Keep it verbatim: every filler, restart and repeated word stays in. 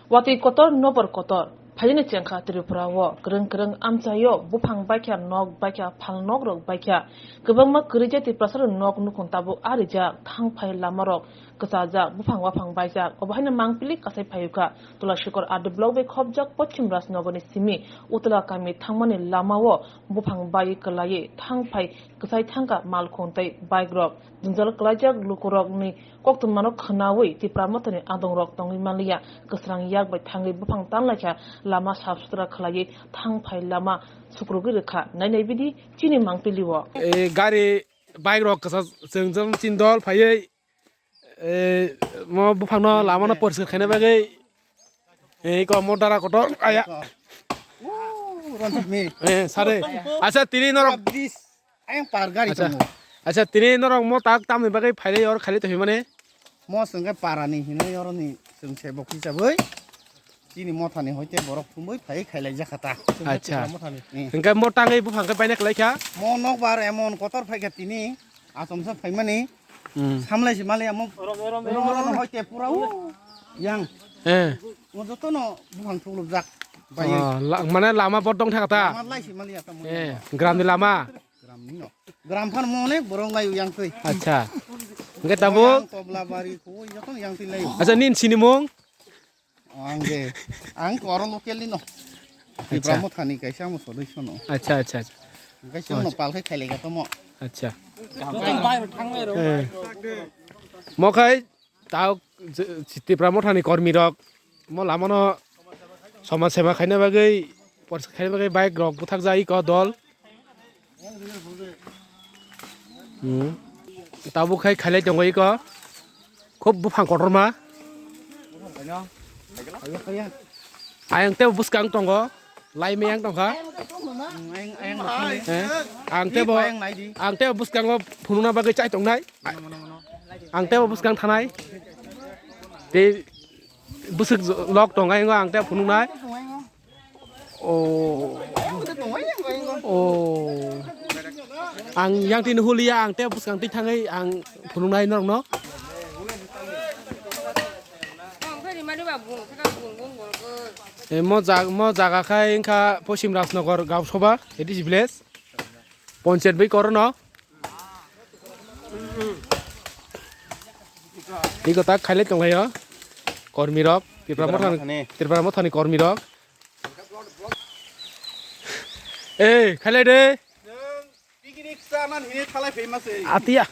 Watwi kotor, nobor kotor. Phailini chengkha Tripura o kwrwng kwrwng amchaio buphang baikha, nok baikha, phalnok rok baikha. Kwbangma kwrwija Tiprasa rok nok nukhung tabuk arijak, thangphai lama rok kwchajak, buphang waphang baijak. Obo haino mangpili kasai phaiukha. Tulashikor R D block bai khopjak Pochim Rajnagar ni simi Utla kami thangmani lama o buphang bai kwlaiwi thangphai kwchai thangkha malkhung tei bike rok. Jwngjal kwlaijak lukurokni koktwmano khwnawi Tipra Mothani adongrok tongwi manliya, kwsrang yak bai thangwi buphang tanlaikha, lama sap sutra khwlaiwi thangphai lama sukrugwi rwkha. Nainai bidi chini mangpili o. E, gari, bike rok kwsa chwng chwng chini dol phaiwi, e, mo buphangno lamano poriskar khaina bagwi, e, iko mo dara kotor aya. Ronjit mi. E, sare. Acha, tini norok Ayang par gari Acha. Tongo. Acha, tini norok mo tak tamni bagwi phailai or khailai tongwi mane? Mo chwng khe parani hinwi oroni chwng se bok hisabwi. Chini mothani hoite borok thumwi phai khailai jakha ta. Acha. Mothani. Hmm. Hingke mo tangwi buphang khe baina khlai kha? Mo nokbar emon kotor phai kha tini. Achomsa phaimani. Hmm. Samlai si mali amo. Oro, oro, oro, hoite pura u. Yang. Eh. Mo jotono buphang thuklubjak. Bai. Oh, la-, mane lama bordong thaka ta? Lama lai si mali ata mo. Eh, gram ni lama. Gram ni no. Gram phan mo onek borok lai yang twi. Acha. Hingke tabuk? Yang Tobla bari ko joto yang twi lai. Acha, nin sini mung? Ang de. Ang ko oro local ni no. Acha. Tipra Mothani kaisa mo solution no. Acha, acha, acha. Kaisa no pal khai khai lega to mo. Acha. Eh. Mo khai Tao je-, Tipra Mothani kormi rok mo lamano somaj seba khaina bagwi, porsa khaina bagwi bike rok buthakjak iko dol. Hmm. Tabuk khai khailai tongo iko. Khub buphang kotorma. Ayang tei bwskang tongo. Lai meyang tongkha. Ayang, ayang, ayang. Eh, ang tebo, ayang nai di. Ang tebo bwskango phunukna bagwi chai tongnai. Ang tebo bwskang thanai. Tei bwswk lok tongnai, ang tebo phunuknai. Oh. Oh. Ang yang tini hulia, ang tebo bwskang twi thangwi ang phunuknai norokno. Eh, mo jag-, mo jaga khai wngkha Pochim Rajnagar Gaon Sabha, A D C village, Ponchayat bai korono. Iko tak khailai tonglaio kormi rok, Tipra Mothani, Tipra Mothani kormi rok. Eh, khailai de. Picnic chanan hini thalai phai ma se. Atia.